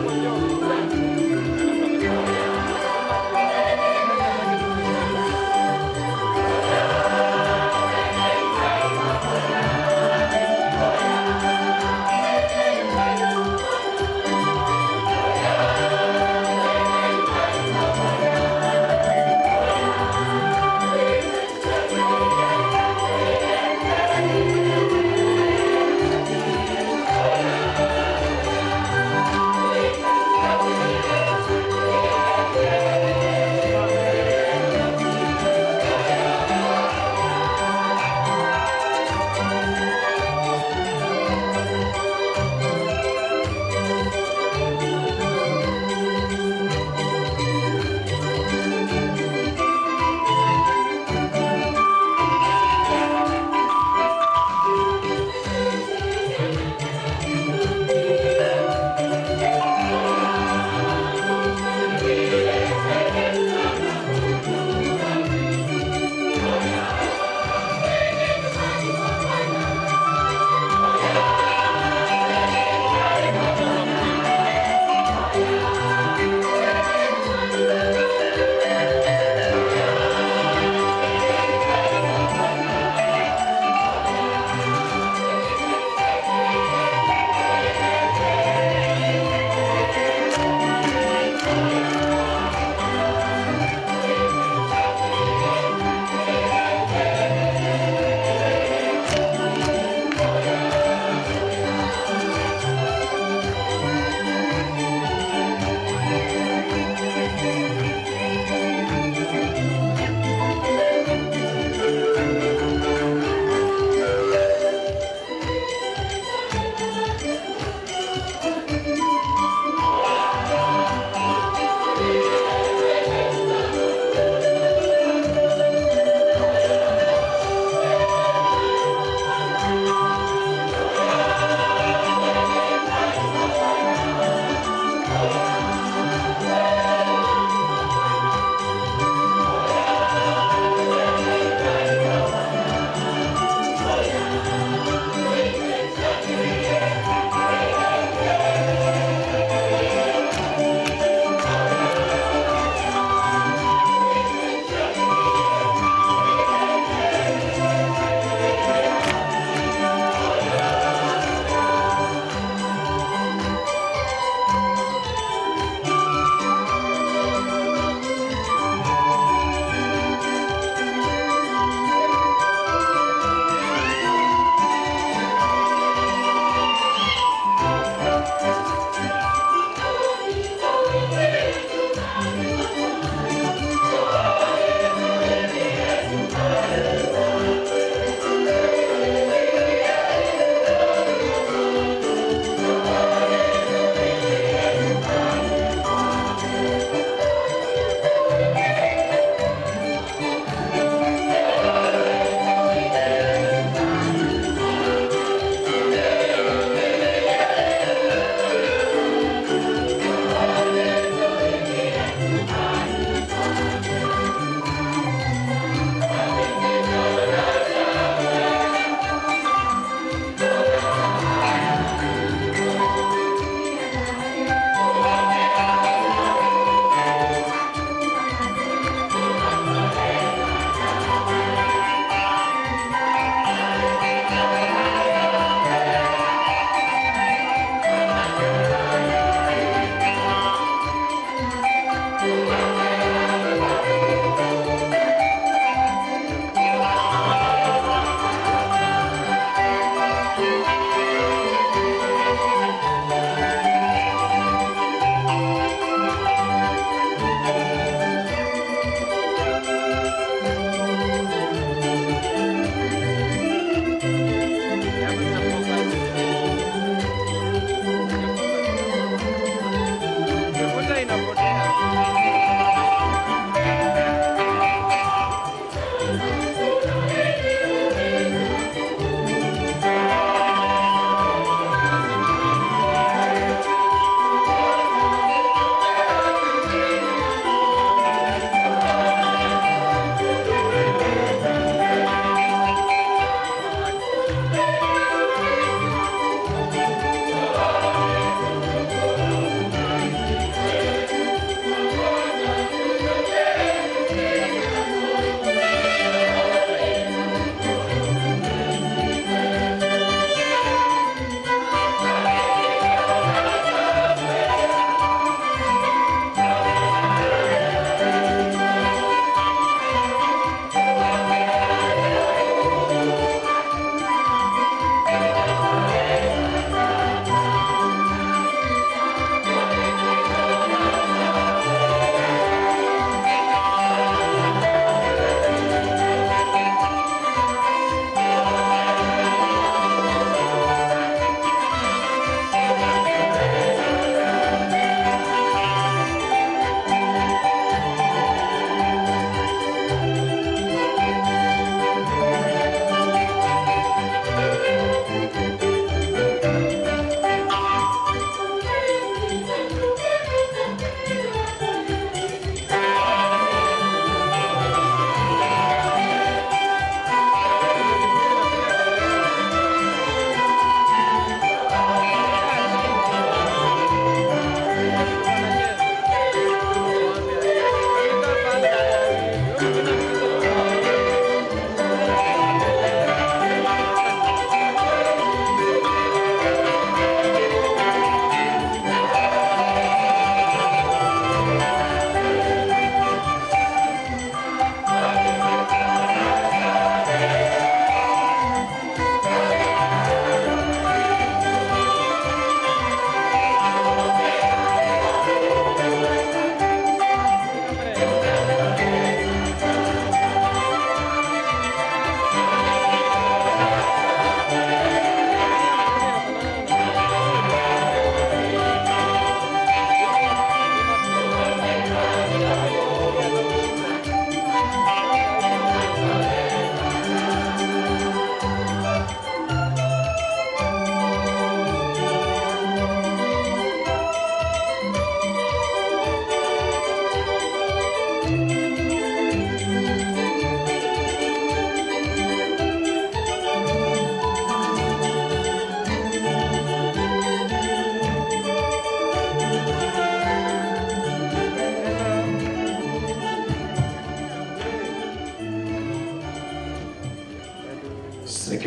Thank you.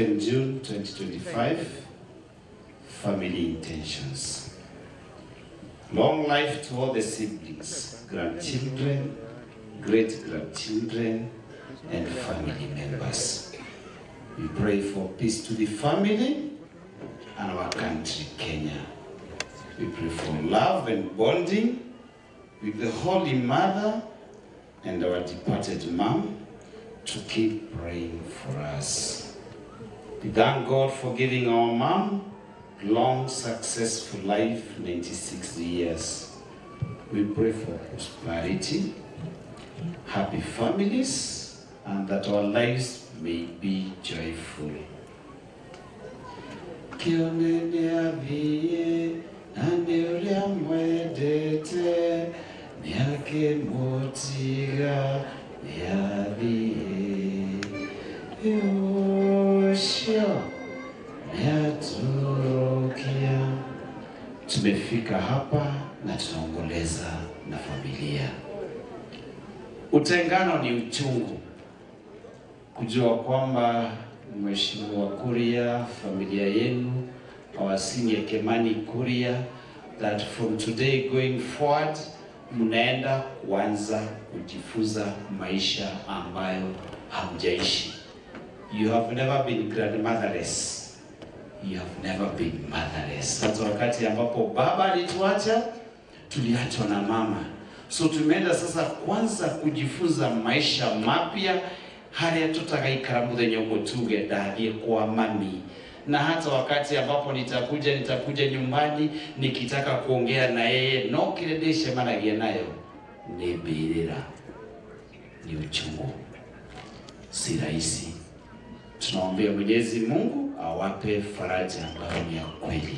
2nd June 2025, family intentions. Long life to all the siblings, grandchildren, great-grandchildren, and family members. We pray for peace to the family and our country, Kenya. We pray for love and bonding with the Holy Mother and our departed mom to keep praying for us. We thank God for giving our mom long, successful life, 96 years. We pray for prosperity, happy families, and that our lives may be joyful. Tumefika hapa na tunaomboleza na familia. Utengano ni uchungu. Kujua kwamba Mheshimiwa Kuria, familia yenu, our senior Kimani Kuria, that from today going forward mnaenda kuanza kujifunza maisha ambayo hamjaishi. You have never been grandmotherless. You have never been motherless. Hata wakati ambapo baba alituacha, tuliachwa na mama. So tumeenda sasa kwanza kujifunza maisha mapya, hali tutagaikara muthenya umwe tuge ndathie kwa mami. Na hata wakati ambapo nitakuja nyumbani nikitaka kuongea na yeye, no kile ndicemanagia nayo ni mbirira, ni uchungu, si rahisi. Tunaombea Mwenyezi Mungu awape faraja ambayo ni ya kweli.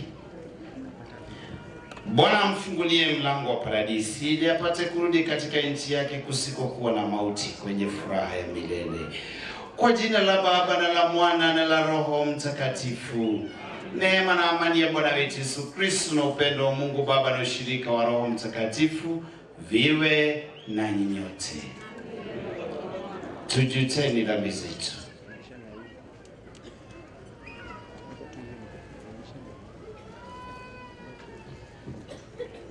Bwana amfungulie mlango wa paradisi ili apate kurudi katika nchi yake kusikokuwa na mauti, kwenye furaha ya milele. Kwa jina la Baba na la Mwana na la Roho Mtakatifu. Neema na amani ya Bwana wetu Yesu Kristo na upendo wa Mungu Baba na ushirika wa Roho Mtakatifu viwe nanyi nyote. Tujuteni dhambi zetu.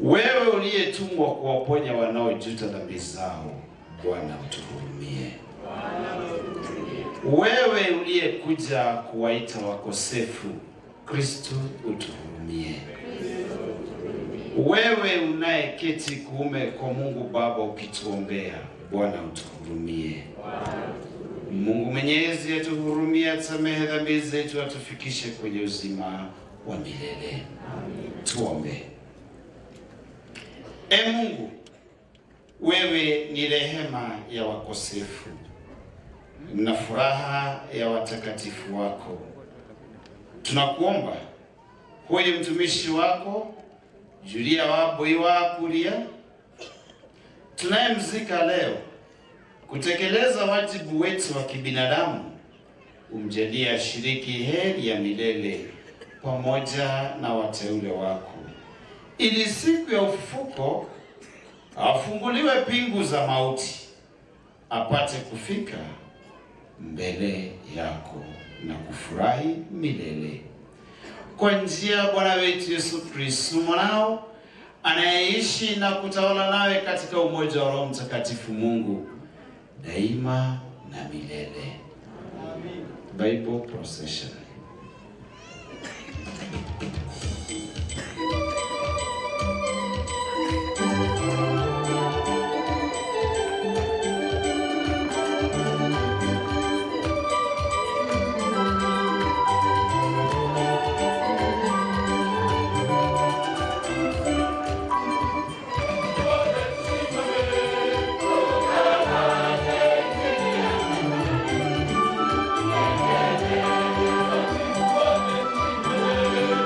Wewe uliyetumwa kuwaponya wanaojuta dhambi zao, Bwana utuhurumie. Wewe uliyekuja kuwaita wakosefu, Kristo utuhurumie. Wewe unayeketi kuume kwa Mungu Baba ukituombea, Bwana utuhurumie. Mungu Mwenyezi atuhurumie, atusamehe dhambi zetu, atufikishe kwenye uzima wa milele. Tuombe. E Mungu, wewe ni rehema ya wakosefu na furaha ya watakatifu wako. Tunakuomba huyu mtumishi wako Julia Wambui wa Kuria tunayemzika leo, kutekeleza wajibu wetu wa kibinadamu, umjalie ashiriki heri ya milele pamoja na wateule wako, ili siku ya ufufuko afunguliwe pingu za mauti, apate kufika mbele yako na kufurahi milele. Kwa njia Bwana wetu Yesu Kristo mwanao, anayeishi na kutawala nawe katika umoja wa Roho Mtakatifu Mungu daima na milele. Amen. Bible procession. Yeah.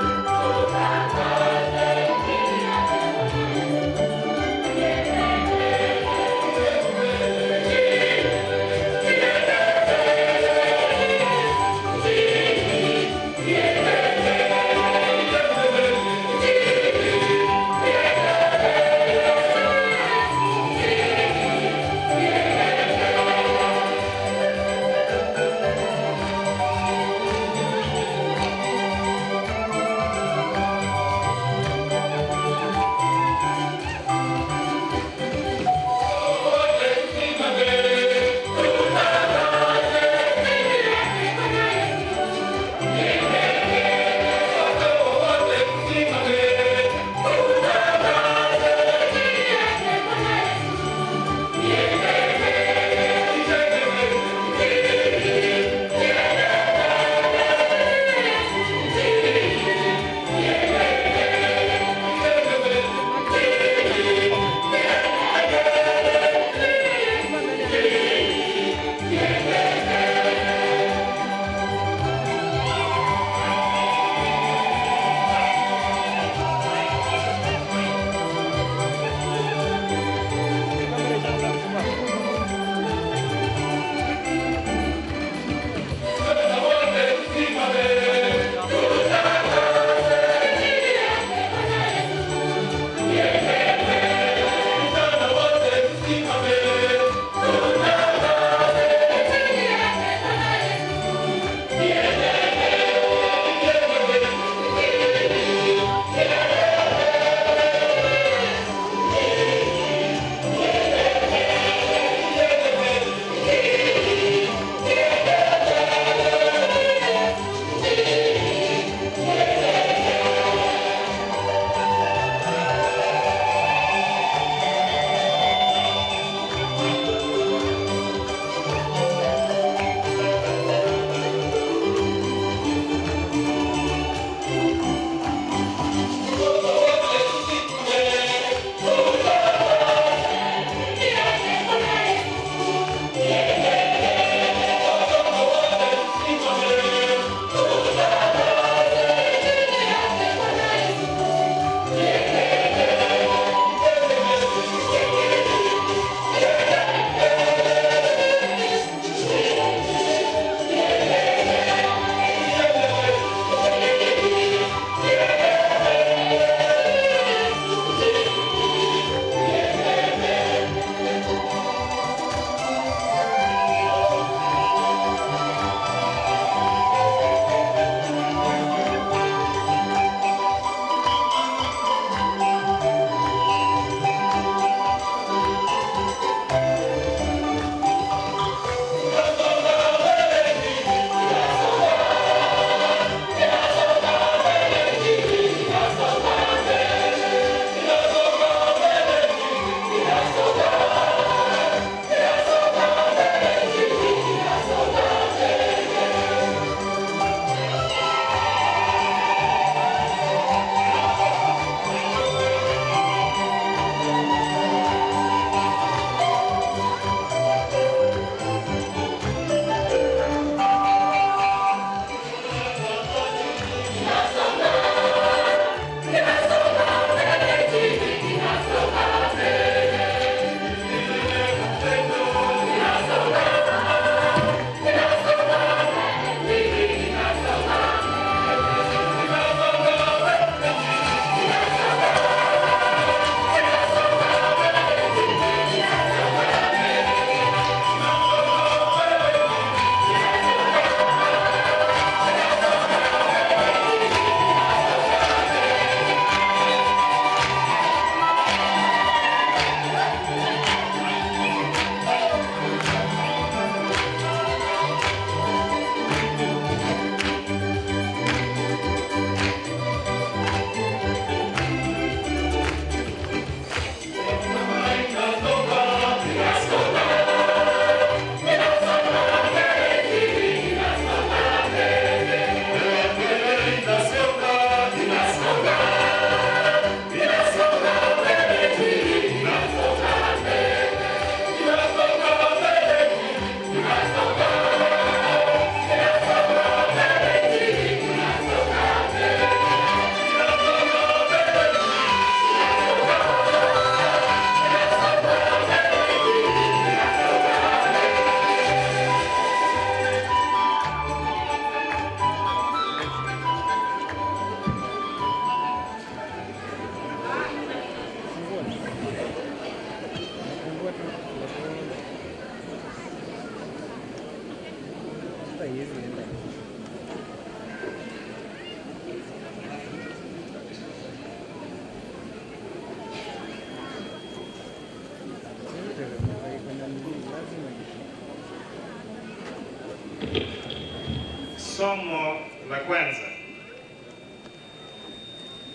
Somo la kwanza.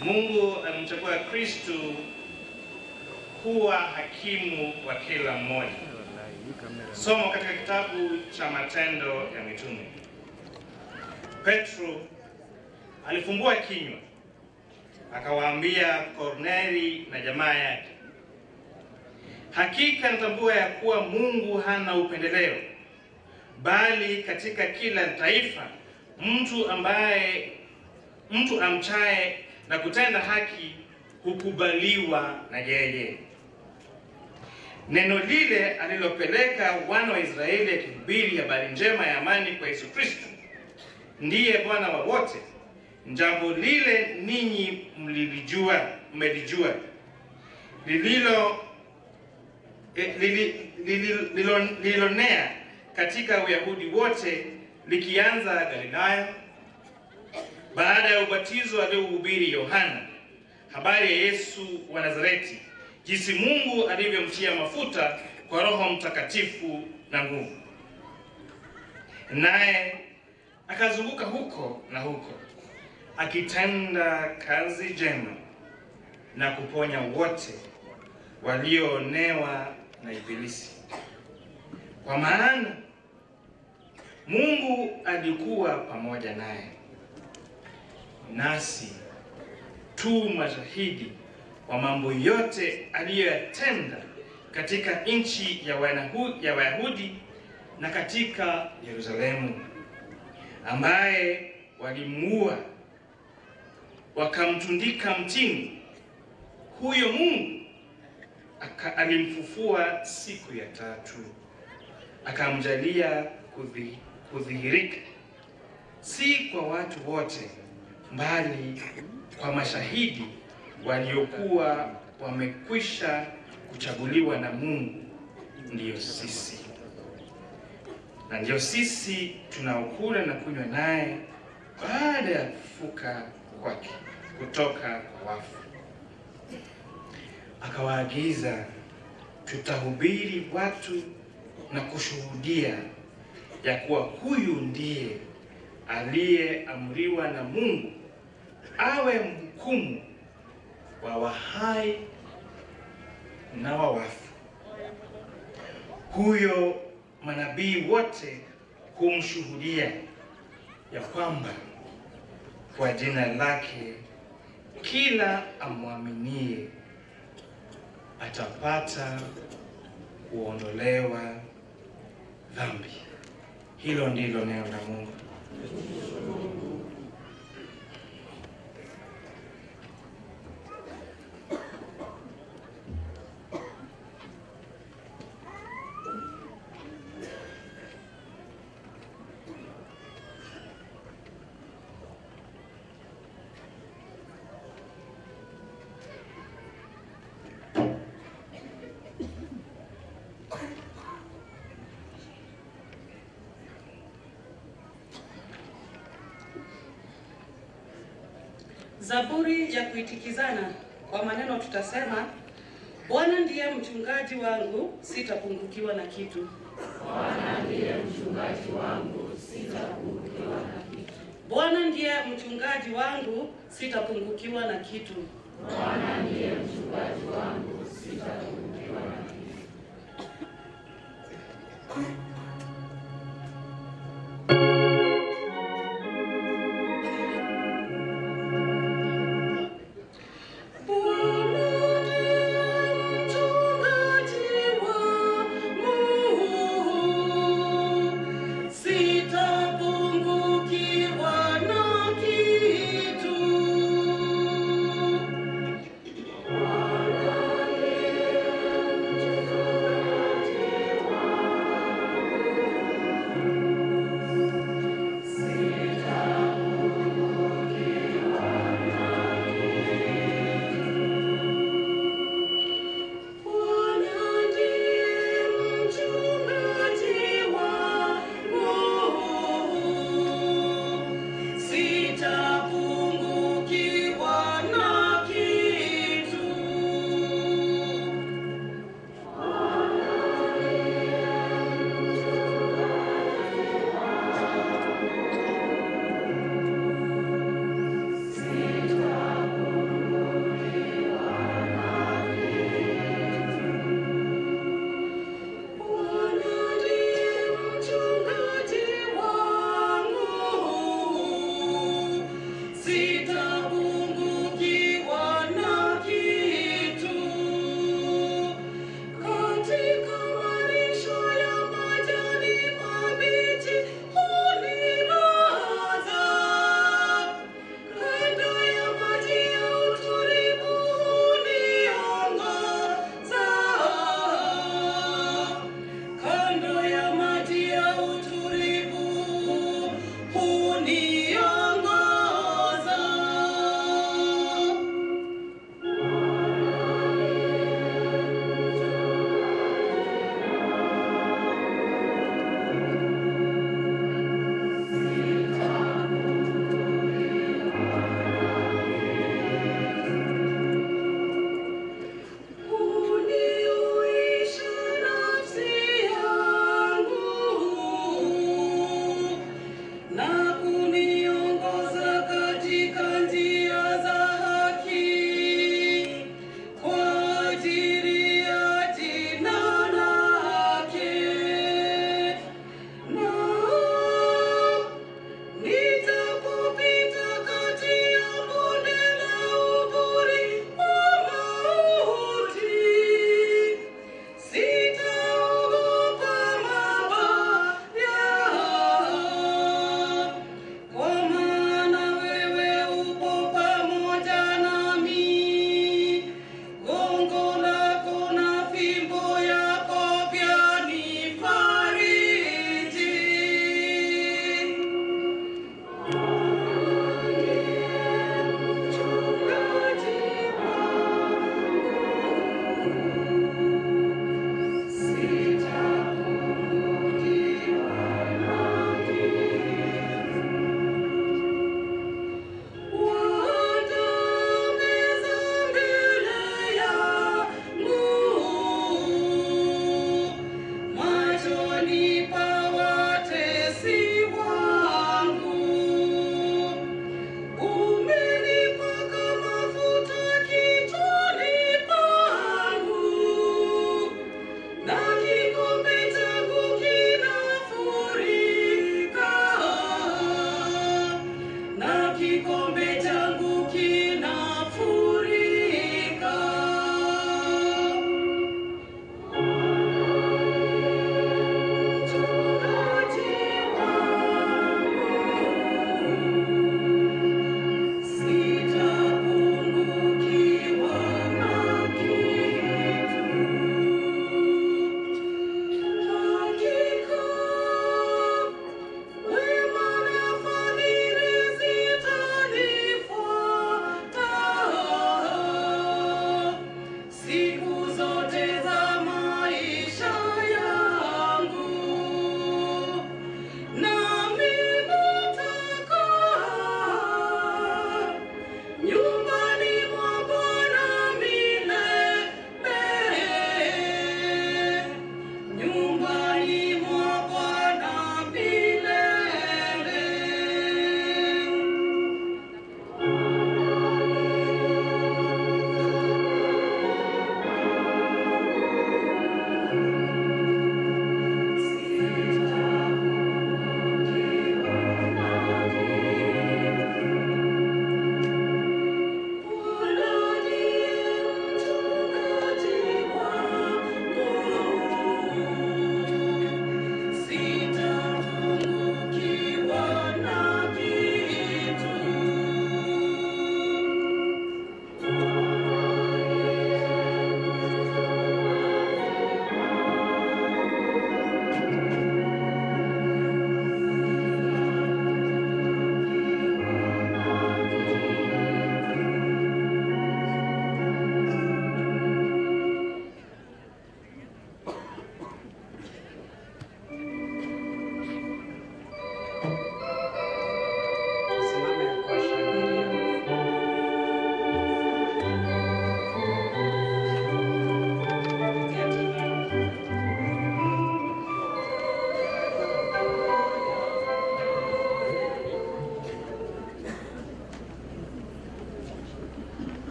Mungu alimchagua Kristo kuwa hakimu wa kila mmoja. Somo katika kitabu cha Matendo ya Mitume. Petro alifumbua kinywa akawaambia Korneli na jamaa yake, hakika natambua ya kuwa Mungu hana upendeleo, bali katika kila taifa mtu amchaye na kutenda haki hukubaliwa na yeye. Neno lile alilopeleka wana wa Israeli akihubiri habari njema ya amani kwa Yesu Kristo, ndiye Bwana wa wote. Jambo lile ninyi mmelijua, lililonea katika Uyahudi wote, likianza Galilaya baada ya ubatizo aliohubiri Yohana, habari ya Yesu wa Nazareti, jinsi Mungu alivyomtia mafuta kwa Roho Mtakatifu na nguvu. Naye akazunguka huko na huko akitenda kazi njema na kuponya wote walioonewa na Ibilisi, kwa maana Mungu alikuwa pamoja naye. Nasi tu mashahidi wa mambo yote aliyoyatenda katika nchi ya Wayahudi na katika Yerusalemu, ambaye walimuua wakamtundika mtini. Huyo Mungu alimfufua siku ya tatu, akamjalia kudhihirika, si kwa watu wote, bali kwa mashahidi waliokuwa wamekwisha kuchaguliwa na Mungu, ndiyo sisi. Na ndiyo sisi tunaokula na kunywa naye baada ya kufufuka kwake kutoka kwa wafu. Akawaagiza tutahubiri watu na kushuhudia ya kuwa huyu ndiye aliyeamriwa na Mungu awe mhukumu wa wahai na wa wafu. Huyo manabii wote humshuhudia ya kwamba kwa jina lake kila amwaminie atapata kuondolewa dhambi. Hilo ndilo neno la Mungu. Zaburi ya kuitikizana kwa maneno tutasema: Bwana ndiye mchungaji wangu, sitapungukiwa na kitu. Bwana ndiye mchungaji wangu, sitapungukiwa na kitu. Bwana ndiye mchungaji wangu, sitapungukiwa na kitu. Bwana ndiye mchungaji wangu, sitapungukiwa na kitu. Sitapungukiwa na kitu.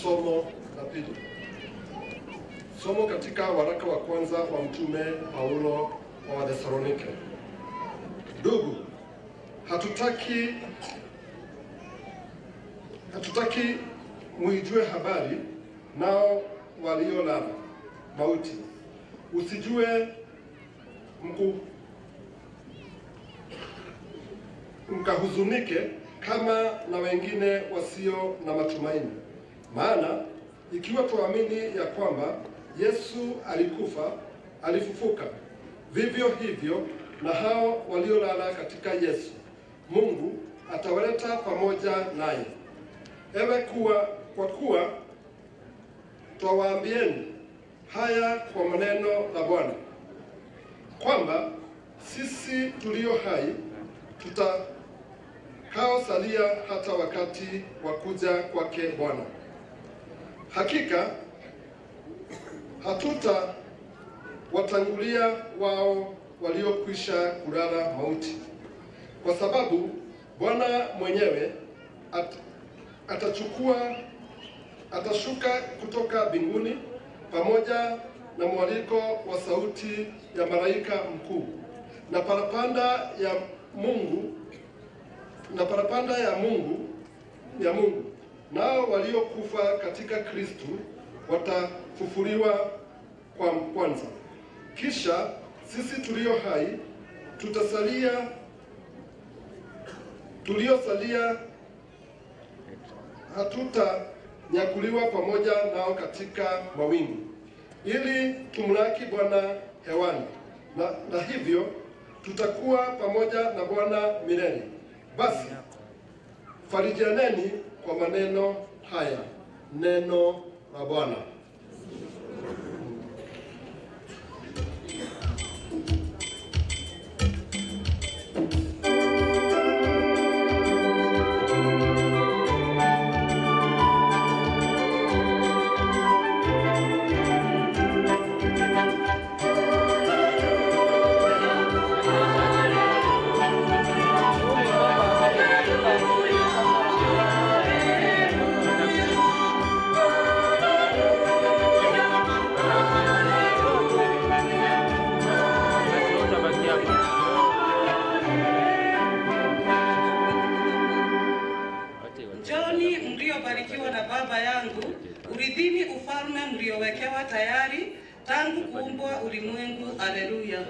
Somo la pili. Somo katika waraka wa kwanza wa Mtume Paulo wa Wathesalonike. Ndugu, hatutaki muijue habari nao waliolala mauti, usijue mkahuzunike kama na wengine wasio na matumaini. Maana ikiwa tuamini ya kwamba Yesu alikufa, alifufuka, vivyo hivyo na hao waliolala katika Yesu, Mungu atawaleta pamoja naye. Ewe kwa kuwa twawaambieni haya kwa maneno la Bwana, kwamba sisi tulio hai tutakaosalia hata wakati wa kuja kwake Bwana, hakika hatuta watangulia wao waliokwisha kulala mauti, kwa sababu Bwana mwenyewe atashuka kutoka mbinguni pamoja na mwaliko wa sauti ya malaika mkuu na parapanda ya Mungu, nao waliokufa katika Kristu watafufuliwa kwa kwanza. Kisha sisi tulio hai tuliosalia hatutanyakuliwa pamoja nao katika mawingu, ili tumlaki Bwana hewani, na hivyo tutakuwa pamoja na Bwana milele. Basi farijianeni kwa maneno haya. Neno la Bwana. Njoni mliobarikiwa na Baba yangu, urithini ufalme mliowekewa tayari tangu kuumbwa ulimwengu. Haleluya.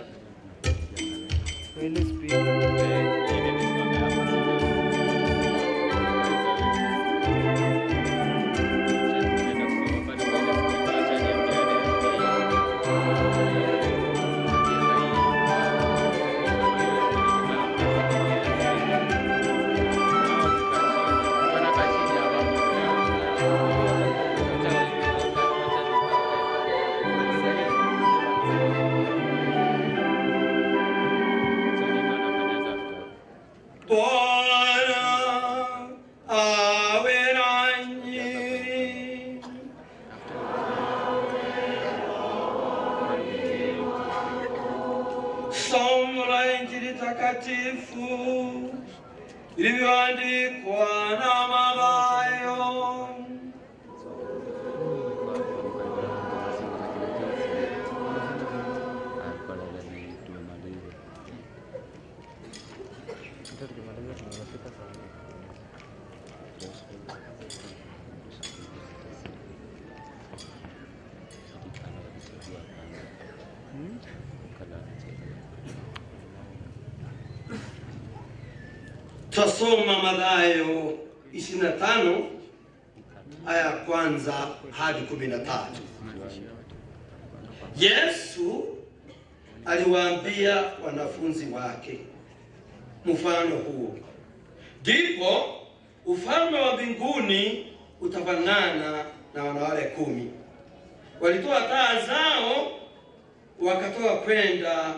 Bwana awe nanyi. Somo la Injili takatifu ilivyoandikwa na Mathayo. Twasoma Mathayo 25 aya ya kwanza hadi 13. Yesu aliwaambia wanafunzi wake mfano huo: ndipo ufalme wa mbinguni utafanana na wanawake 10 walitoa taa zao wakatoka kwenda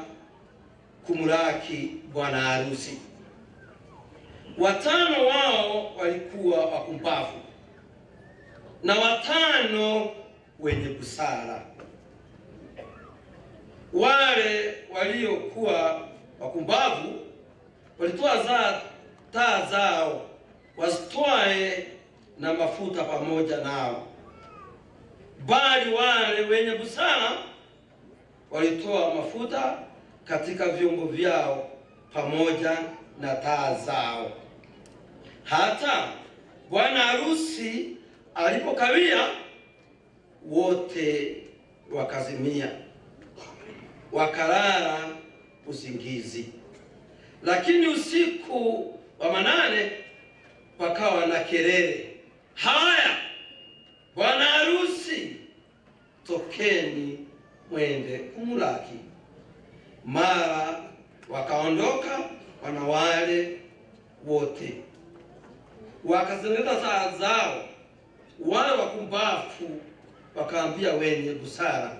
kumlaki bwana harusi. Watano wao walikuwa wapumbavu na watano wenye busara. Wale waliokuwa wapumbavu walitoa taa zao wazitwae na mafuta pamoja nao, Bali wale wenye busara walitoa mafuta katika vyombo vyao pamoja na taa zao. Hata bwana harusi alipokawia, wote wakazimia, wakalala usingizi. Lakini usiku wa manane pakawa na kelele, haya, bwana harusi, tokeni mwende kumlaki. Mara wakaondoka wanawale wote, wakazingatia taa zao. Wale wakumbafu wakaambia wenye busara,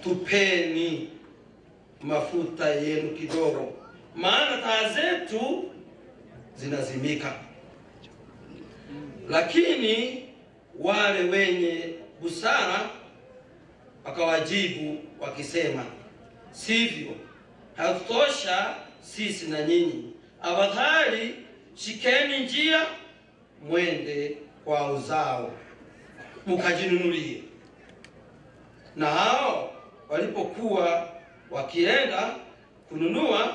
tupeni mafuta yenu kidogo, maana taa zetu zinazimika. Lakini wale wenye busara wakawajibu wakisema, sivyo, hatutosha sisi na nyinyi. Afadhali shikeni njia mwende kwa uzao mkajinunulie. Na hao walipokuwa wakienda kununua,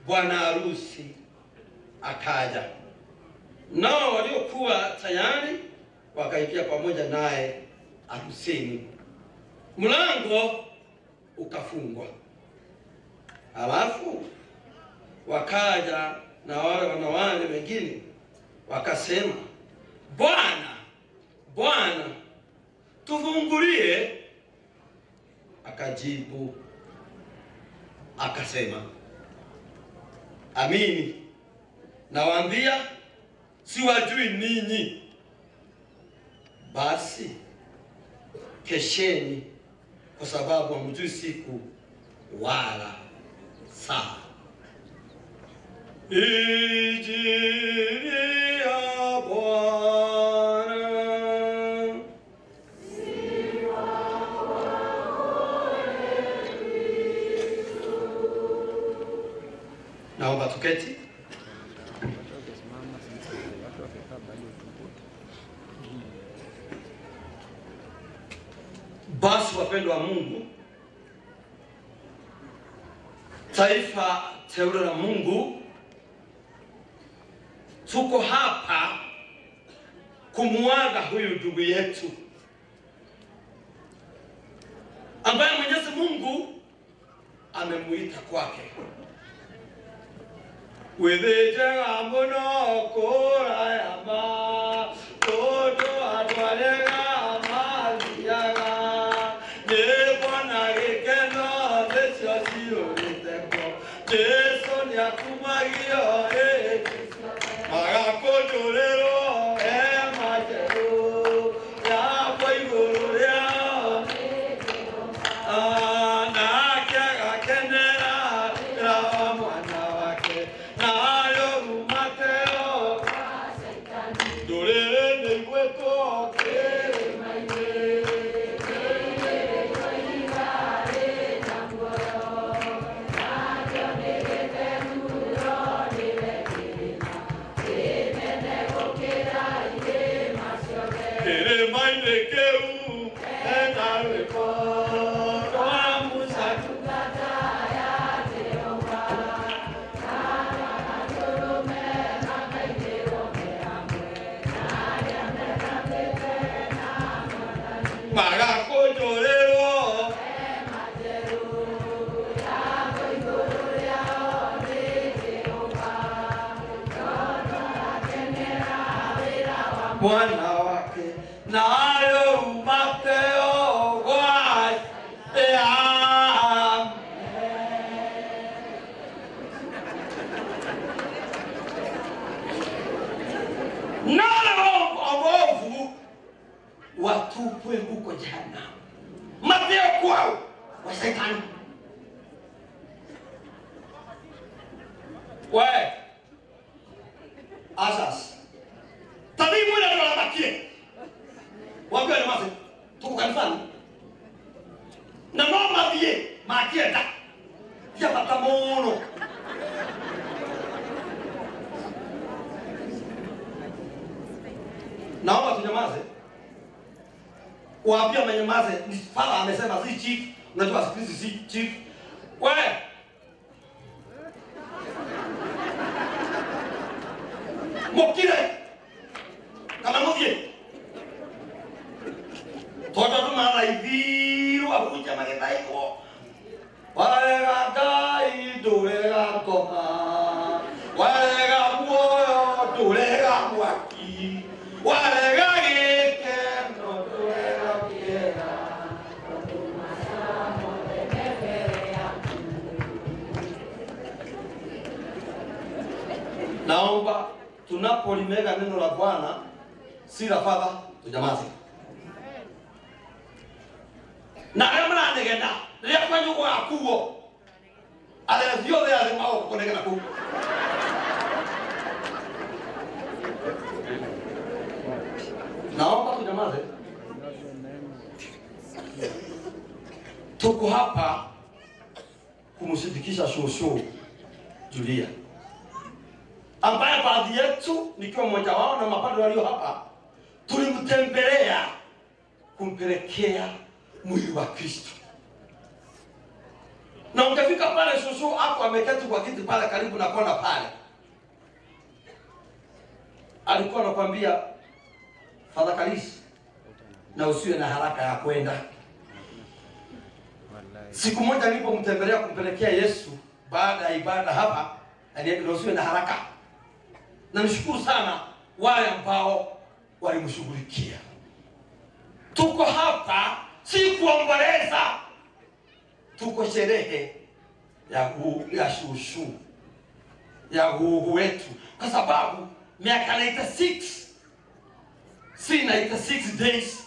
bwana harusi akaja. Nao waliokuwa tayari wakaingia pamoja naye harusini. Mlango ukafungwa. Halafu wakaja na wale wanawake wengine wakasema, Bwana, Bwana, tufungulie. Akajibu akasema, amini nawaambia, siwajui ninyi. Basi kesheni, kwa sababu hamjui siku wala saa. Injili ya Bwana. Sifa kwako Kristo. Naomba tuketi. Basi wapendwa wa Mungu, taifa teule la Mungu, tuko hapa kumuaga huyu ndugu yetu ambaye Mwenyezi Mungu amemuita kwake. Withijega muno kuraya ma tondu andu arĩa mathiaga nyĩmbo na gĩkeno nĩcio ciyũrĩte kuo. Jesũ nĩakumagio magakũnjũrĩrwo hema njerũ yakwa igũrũ rĩao, nake agakenera wĩra wa mwana wake, nayo Mateo ndũrĩrĩ nĩigwĩtwo kĩrĩma-inĩ. Kĩrĩma-inĩ kĩu hena rwĩmbo rwa Musa. Magakũnjũrĩrwo mwana wake, nayo Mateo gwa nale waovu watupwe huko jehanamu, Mateo kwao wa Shetani. We asas tabibu ina dola makie wambia ni mazi tuko kanisani na mama vie makie ta ya patamono. Naomba tunyamaze. Waambie wamenyamaze, ni father amesema, si chief. Unajua siku hizi si chief. Wewe mukire kana muthie tondu andu maraithirwo ahunjia magĩthaithwo warega Ngai ndũrega ngoma warega muoyo ndũrega mwaki warega gĩkeno ndũrega kĩeha. Naomba tunapolimega neno la Bwana si la father, tunyamaze. Na arĩa maranegena rĩrĩa kwanyu gũgakuo arĩa othe arĩ magoka kũnegena kũu. Naomba tunyamaze. Tuko hapa kumshirikisha shosho Julia, ambaye baadhi yetu nikiwa mmoja wao na mapadri walio hapa tulimtembelea kumpelekea mwili wa Kristo. Na ungefika pale shosho hapo ameketi kwa kiti pale karibu na kona pale, alikuwa anakuambia Father Kalisi, na usiwe na haraka ya kwenda. Siku moja nilipomtembelea kumpelekea Yesu baada ya ibada hapa, aliniambia usiwe na haraka. Na nishukuru sana wale ambao walimshughulikia. Tuko hapa si kuomboleza, tuko sherehe ya shushu ya gugu wetu, kwa sababu miaka 96 si 96 days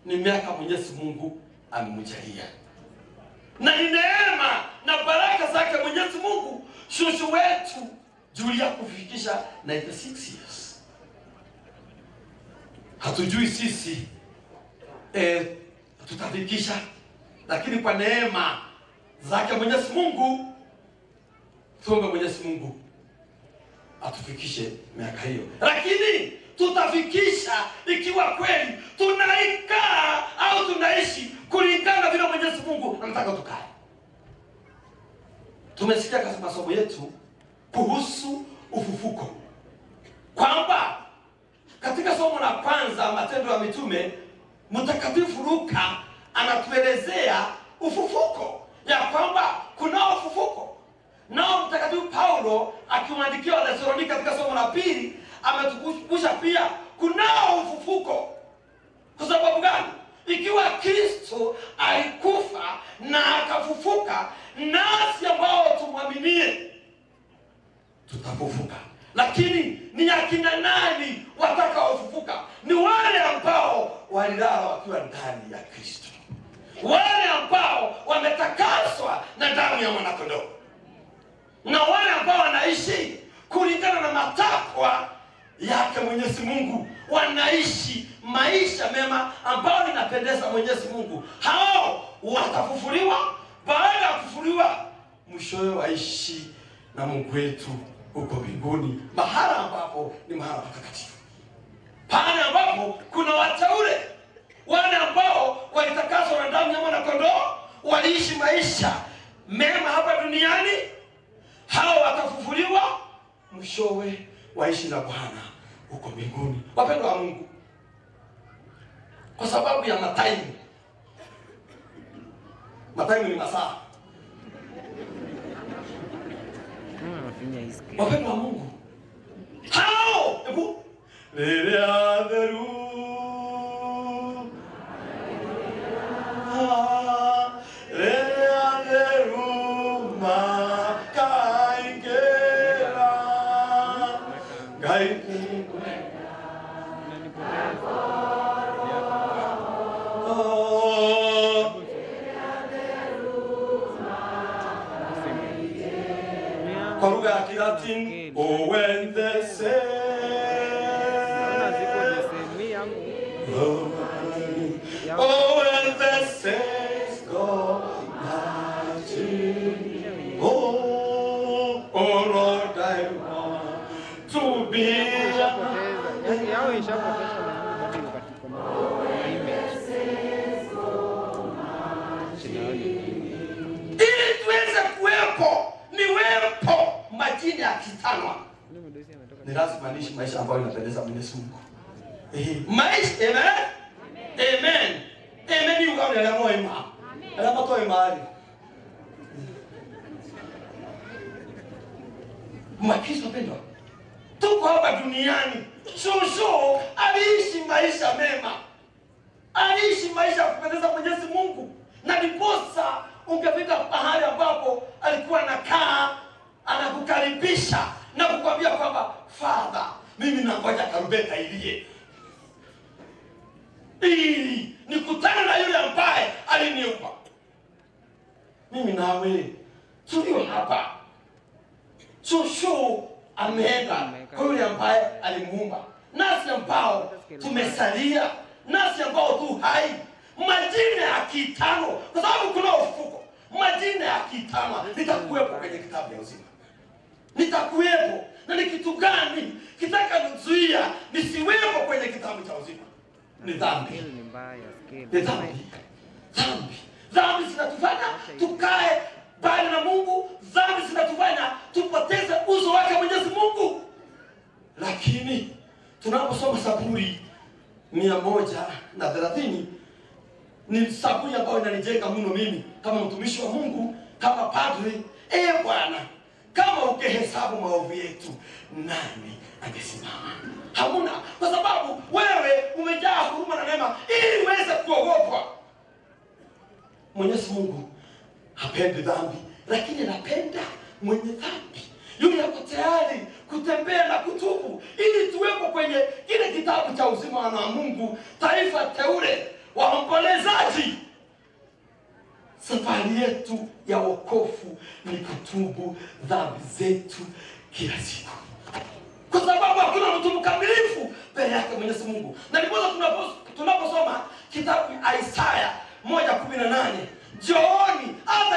ni miaka Mwenyezi Mungu amemjalia, na ni neema na baraka zake Mwenyezi Mungu shushu wetu Julia kufikisha 96 years. Hatujui sisi tutafikisha, lakini kwa neema zake Mwenyezi Mungu tuombe Mwenyezi Mungu atufikishe miaka hiyo. Lakini tutafikisha ikiwa kweli tunaikaa au tunaishi kulingana vile Mwenyezi Mungu anataka tukae. Tumesikia katika masomo yetu kuhusu ufufuko, kwamba katika somo la kwanza Matendo ya Mitume, Mtakatifu Luka anatuelezea ufufuko, ya kwamba kuna ufufuko. Nao Mtakatifu Paulo akiwaandikia Wathesalonike katika somo la pili ametukumbusha pia kunao ufufuko. Kwa sababu gani? Ikiwa Kristo alikufa na akafufuka, nasi ambao tumwaminie tutafufuka. Lakini ni akina nani watakaofufuka? Ni wale ambao walilala wakiwa ndani ya Kristo, wale ambao wametakaswa na damu ya mwana-kondoo, na wale ambao wanaishi kulingana na matakwa yake Mwenyezi Mungu, wanaishi maisha mema ambao inapendeza Mwenyezi Mungu. Hao watafufuliwa. Baada ya kufufuliwa, mwishowe waishi na Mungu wetu huko mbinguni, mahala ambapo ni mahala patakatifu, pale ambapo kuna wateule, wale ambao walitakaswa na damu ya mwana-kondoo, waliishi maisha mema hapa duniani. Hao watafufuliwa, mwishowe waishi na Bwana huko mbinguni. Wapendwa wa Mungu, kwa sababu ya mataimu, mataimu ni masaa. Wapendwa wa Mungu, hao hebu kwa lugha ya Kilatini, oh when they say, oh when they say go marching, oh, oh Lord, I want to be. Majina yakitanwa ni lazima niishi maisha ambayo inapendeza Mwenyezi Mungu. Maisha, amen. Amen. Amen. Yugaone ala moema. Ala moto imari. Makristo pendwa, tuko hapa duniani. Shosho aliishi maisha mema, aliishi maisha ya kupendeza Mwenyezi Mungu, na ndiposa ungefika mahali ambapo alikuwa anakaa anakukaribisha na kukwambia kwamba Father, mimi nangoja tarumbeta ilie ili nikutane na yule ambaye aliniumba. Mimi nawe tulio hapa, Shosho ameenda kwa yule ambaye alimuumba. Nasi ambao tumesalia, nasi ambao tu hai, majina yakitanwa, kwa sababu kuna ufufuko, majina yakitanwa nitakuwepo kwenye kitabu ya uzima. Nitakuwepo. Na ni kitu gani kitakachozuia nisiwepo kwenye kitabu cha uzima? Ni dhambi. Ni dhambi. Dhambi. Dhambi zinatufanya tukae mbali na Mungu. Dhambi zinatufanya tupoteze uso wake Mwenyezi Mungu. Lakini tunaposoma Zaburi 130, ni zaburi ambayo inanijenga mno mimi kama mtumishi wa Mungu, kama padri. Bwana, kama ukihesabu maovu yetu, nani angesimama? Hamuna, kwa sababu wewe umejaa huruma na neema ili uweze kuogopwa. Mwenyezi Mungu hapendi dhambi, lakini anapenda mwenye dhambi, yule yuko tayari kutembea na kutubu ili tuwepo kwenye kile kitabu cha uzima wa Mungu, taifa teule, waombolezaji. Safari yetu ya wokovu ni kutubu dhambi zetu kila siku, kwa sababu hakuna mtu mkamilifu mbele yake Mwenyezi Mungu. Na ndipo tunaposoma kitabu Isaya 1:18, njooni hata